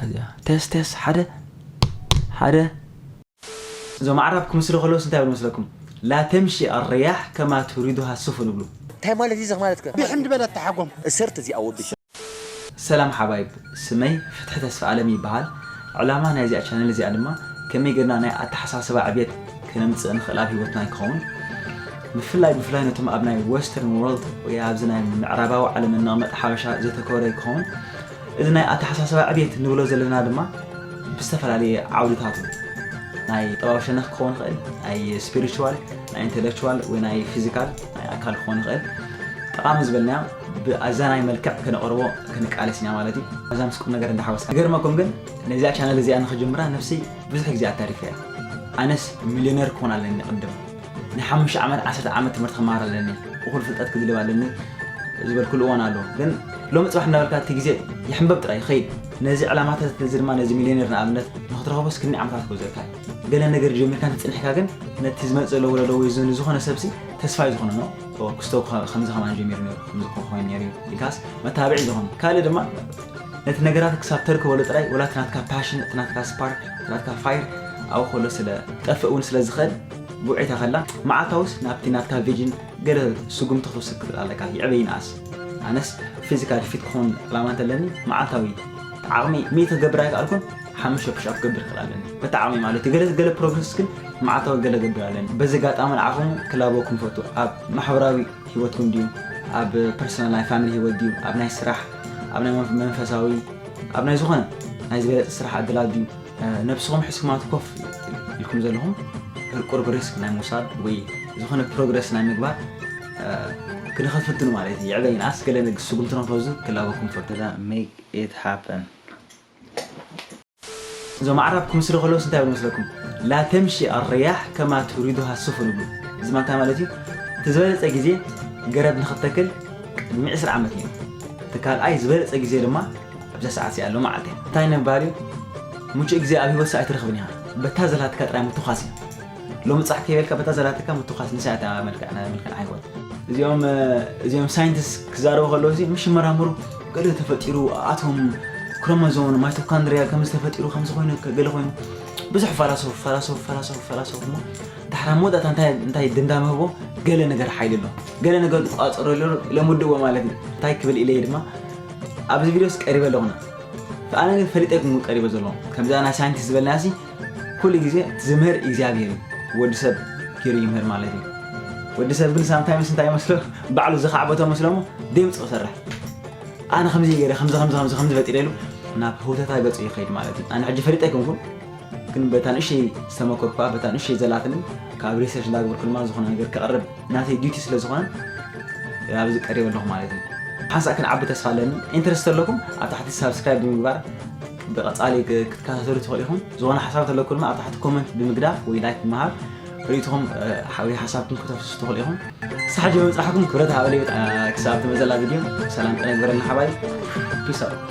እዚኣ። ቴስ ቴስ ሓደ ሓደ። እዞም ኣዕራብ ክምስሉ ከለውስ እንታይ ይብሉ መስለኩም? ላ ተምሺ ኣርያሕ ከማ ቱሪዱሃ ሱፉን ይብሉ። እንታይ ማለት እዩ እዚ ማለት ከ? ብሕምድ በለ ኣተሓጎም። እሰርት እዚኣ ወዲ ሰላም ሓባይብ፣ ስመይ ፍትሒ ተስፋ ኣለም ይበሃል። ዕላማ ናይዚኣ ቻነል እዚኣ ድማ ከመይ ጌርና ናይ ኣተሓሳስባ ዕብየት ከነምፅእ ንኽእል ኣብ ህይወትና ይኸውን። ብፍላይ ብፍላይ ነቶም ኣብ ናይ ዌስተርን ወርልድ ወይ ኣብዚ ናይ ምዕራባዊ ዓለም እንቕመጥ ሓበሻ ዘተኮረ ይኸውን። እዚ ናይ ኣተሓሳስባ ዕብየት ንብሎ ዘለና ድማ ብዝተፈላለየ ዓውድታቱ ናይ ጥበብ ሸነኽ ክኸውን ይኽእል፣ ናይ ስፒሪቹዋል፣ ናይ ኢንተሌክቹዋል ወይ ናይ ፊዚካል፣ ናይ ኣካል ክኸውን ይኽእል። ጠቓሚ ዝበልናዮ ብኣዛናይ መልክዕ ከነቕርቦ ክንቃለስ ኢና ማለት እዩ። ኣዛ ምስ ቁም ነገር እንዳሓወስካ። ገርመኩም ግን ነዚኣ ቻነል እዚኣ ንኽጅምራ ነፍሰይ ብዙሕ ግዜ ኣታሪፈ እያ። ኣነስ ሚልዮነር ክኾን ኣለኒ ቅድም። ናይ ሓሙሽተ ዓመት፣ ዓሰርተ ዓመት ትምህርቲ ክመሃር ኣለኒ። እኹል ፍልጠት ክድልብ ኣለኒ ዝበልኩሉ እዋን ኣሎ። ግን ሎሚ ጽባሕ እንዳበልካ እቲ ግዜ ይሕንበብ ጥራይ ይኸይድ። ነዚ ዕላማታት እዚ ድማ ነዚ ሚልዮነር ንኣብነት ንኽትረኽቦስ ክንደይ ዓመታት ክወስደካ እዩ። ገለ ነገር ጀሚርካ እንተጸኒሕካ ግን ነቲ ዝመጽእ ዘሎ ወለዶ ወይ ዝ-፣ ንዝኾነ ሰብሲ ተስፋ እዩ ዝኾነ ነው። ክስቶ ከ-፣ ከምዚ ከማን ጀሚሩ ነይሩ፣ ከምዚ ከ-፣ ኮይኑ ነይሩ ኢልካስ መተባብዒ ዝኾነ። ካልእ ድማ ነቲ ነገራት ክሳብ ተርክበሉ ጥራይ ወላ እቲ ናትካ ፓሽን፣ እቲ ናትካ ስፓርክ፣ እቲ ናትካ ፋይር ኣብኡ ከሎ ስለ ጠፍእ እውን ስለ ዝኽእል ብውዒታ ከላ መዓልታውስ ናብቲ ናትካ ቪዥን ገለ ስጉምቲ ክትወስድ ክትኽእል ኣለካ። ይዕበይ ይንኣስ። ኣነስ ፊዚካሊ ፊት ክኸውን ዕላማ እንተለኒ መዓልታዊ ዓቕሚ ሚእቲ ክገብር ኣይከኣልኩን ሓሙሽተ ፑሽ ኣፕ ክገብር ይኽእል ኣለኒ። በቲ ዓቕሚ ማለት እዩ። ገለ ገለ ፕሮግረስ ግን መዓልታዊ ገለ ገብር ኣለኒ። በዚ ኣጋጣሚ ንዓኹም ክላበወኩም ፈቱ። ኣብ ማሕበራዊ ህይወትኩም ድዩ? ኣብ ፐርሰናል ናይ ፋሚሊ ህይወት ድዩ? ኣብ ናይ ስራሕ፣ ኣብ ናይ መንፈ-፣ መንፈሳዊ፣ ኣብ ናይ ዝኾነ ናይ ዝበለጸ ስራሕ ዕድላት ድዩ? እ፣ ነብስኹም ሒዝኩም ኣብ ኮፍ ኢልኩም ዘለኹም ህርቁር ሪስክ ናይ ምውሳድ ወይ ዝኾነ ፕሮግረስ ናይ ምግባር፣ እ፣ ክንኸፍትኑ ማለት እዩ። ይዕበይ ይንኣስ ገለ ነግ-፣ ስጉምቲ ንኽትወስዱ ክላበኩም ፈቱ። Make it happen። እዞም ኣዕራብ ክምስሉ ከለውስ እንታይ ይብሉ መስለኩም? ላ ተምሺ ኣርያሕ ከማ ቱሪዱሃ ሱፉን ይብሉ። እዚ ማለት እንታይ ማለት እዩ? እቲ ዝበለጸ ግዜ ገረብ ንኽትተክል ቅድሚ ዕስራ ዓመት እዩ። እቲ ካልኣይ ዝበለጸ ግዜ ድማ ኣብዛ ሰዓት እዚኣ ኣሎ መዓልቲ። እንታይ ንምባል እዩ? ምቹእ ግዜ ኣብ ህይወትስ ኣይትረኽብን ኢኻ። በታ ዘላትካ ጥራይ ምትኳስ እዩ። ሎሚ ጻሕ ከይበልካ በታ ዘላትካ ምትኳስ ንሳ እያ እታ መልክዕ ናይ መልክዕ ህይወት። እዚኦም፣ እዚኦም ሳይንቲስት ክዛረቡ ከለዉ እዚ ምሽ ይመራመሩ፣ ገለ ተፈጢሩ ኣቶም ክሮሞዞም ማይቶኮንድሪያ ከምዚ ተፈጢሩ ከምዚ ኮይኑ ገለ ኮይኑ ብዙሕ ፈላሰፉ፣ ፈላሰፉ፣ ፈላሰፉ፣ ፈላሰፉ እሞ ድሕሪ ኣብ መወዳእታ እንታይ፣ እንታይ ድምዳመ ህቦ? ገለ ነገር ሓይሊ ኣሎ። ገለ ነገር ዝቋጸሮ ኣሎ ኢሎም ውድእዎ ማለት እዩ። እንታይ ክብል ኢለ ድማ ኣብዚ ቪድዮስ ቀሪበ ኣለኹና። ኣነ ግን ፈሊጠ ግን ቀሪበ ዘለኹ። ከምዚ ናይ ሳይንቲስት ዝበልናሲ ኩሉ ግዜ እቲ ዝምህር እግዚኣብሔር እዩ። ወዲ ሰብ ኪሩ ይምህር ማለት እዩ። ወዲ ሰብ ግን ሳምታይምስ እንታይ ይመስሎ? ባዕሉ ዝኻዕበቶ መስሎ እሞ ደምጽ ክሰርሕ። ኣነ ከምዚ ገይረ፣ ከምዚ፣ ከምዚ፣ ከምዚ፣ ከምዚ ፈጢረ ኢሉ ናብ ህውተታ ገጹ ይኸይድ ማለት እዩ። ኣነ ሕጂ ፈሊጠ ኣይኮንኩን፣ ግን በታ ንእሽተይ ዝተመኮርኳ፣ በታ ንእሽተይ ዘላትኒ ካብ ሪሰርች እንዳገበርኩ ድማ ዝኾነ ነገር ከቕርብ ናተይ ዲዩቲ ስለ ዝኾነ ኣብዚ ቀሪበ ኣለኹ ማለት እዩ። ሓንሳእ ክንዓቢ ተስፋ ኣለኒ። ኢንትረስት ኣለኩም ኣብ ታሕቲ ሳብስክራይብ ብምግባር ብቐጻሊ ክ-፣ ክትከታተሉ ትኽእሉ ኢኹም። ዝኾነ ሓሳብ ተለኩም ድማ ኣብ ታሕቲ ኮመንት ብምግዳፍ ወይ ላይክ ብምሃብ ርእይቶኹም፣ እ፣ ሓ-፣ ወይ ሓሳብኩም ከተፍስሱ ትኽእሉ ኢኹም። ክሳብ ሕጂ ብምብጻሕኩም ክብረት ሃበለይ። እ፣ ክሳብ ትመጸላ ቪድዮ ሰላም ጤና ይግበረልና ሓባይ። ፒስ ኣውት።